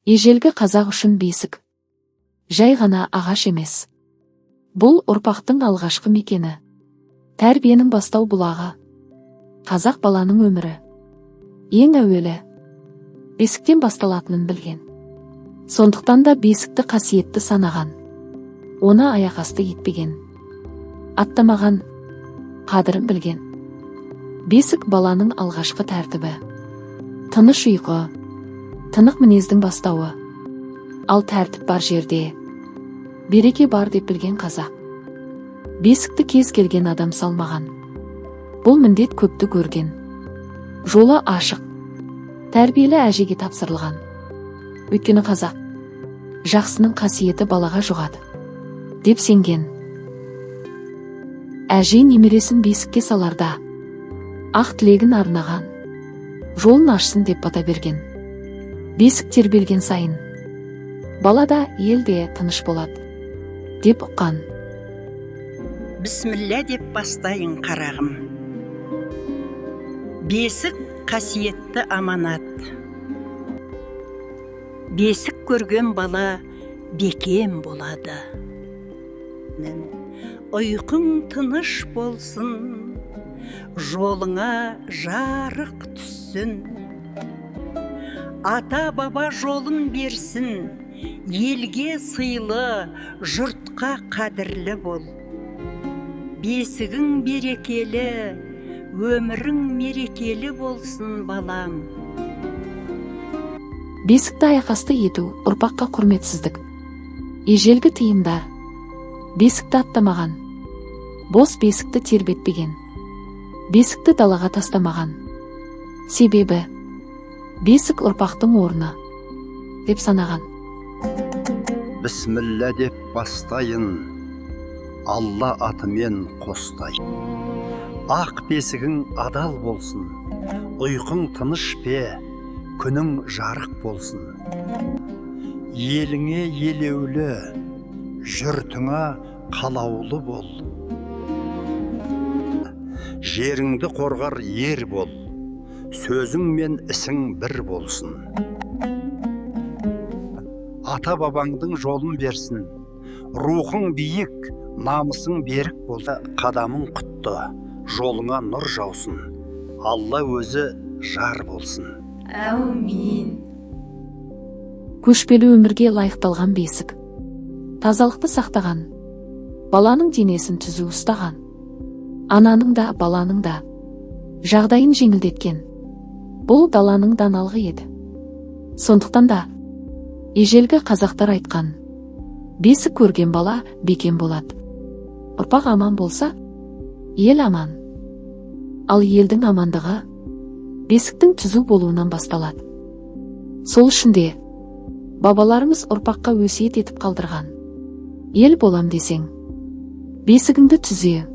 Ежелгі қазақ үшін бесік жай ғана ағаш емес. Бұл ұрпақтың алғашқы мекені, тәрбиенің бастау бұлағы. Қазақ баланың өмірі ең әуелі бесіктен басталатынын білген. Сондықтан да бесікті қасиетті санаған, оны аяқасты етпеген, аттамаған, қадірін білген. Бесік — баланың алғашқы тәртібі, тыныш ұйқы, тынық мінездің бастауы. Ал тәртіп бар жерде береке бар деп білген қазақ бесікті кез келген адам салмаған. Бұл міндет көпті көрген, жолы ашық, тәрбиелі әжеге тапсырылған. Өйткені қазақ «жақсының қасиеті балаға жұғады» деп сенген. Әже немересін бесікке саларда ақ тілегін арнаған, жолын ашсын деп бата берген. Бесік тербелген сайын бала да, ел де тыныш болады деп ұққан. Бісміллә деп бастайын, қарағым. Бесік — қасиетті аманат. Бесік көрген бала бекем болады. Ұйқың тыныш болсын, жолыңа жарық түссін, ата баба жолын берсін, елге сыйлы, жұртқа қадірлі бол. Бесігің берекелі, өмірің мерекелі болсын, балам. Бесікті аяқасты ету — ұрпаққа құрметсіздік. Ежелгі тыйымдар бесікті аттамаған, бос бесікті тербетпеген, бесікті далаға тастамаған. Себебі бесік — ұрпақтың орны деп санаған. Бісміллә деп бастайын, Алла атымен қостай. Ақ бесігің адал болсын, ұйқың тыныш пе, күнің жарық болсын. Еліңе елеулі, жұртыңа қалаулы бол. Жеріңді қорғар ер бол, сөзің мен ісің бір болсын. Ата бабаңдың жолын берсін, рухың биік, намысың берік болса, қадамың құтты, жолыңа нұр жаусын, Алла өзі жар болсын. Әумин. Көшпелі өмірге лайықталған бесік тазалықты сақтаған, баланың денесін түзу ұстаған, ананың да, баланың да жағдайын жеңілдеткен. Бұл даланың даналығы еді. Сондықтан да ежелгі қазақтар айтқан: «Бесік көрген бала бекем болады». Ұрпақ аман болса, ел аман. Ал елдің амандығы бесіктің түзу болуынан басталады. Сол үшін де бабаларымыз ұрпаққа өсиет етіп қалдырған: «Ел болам десең, бесігіңді түзе».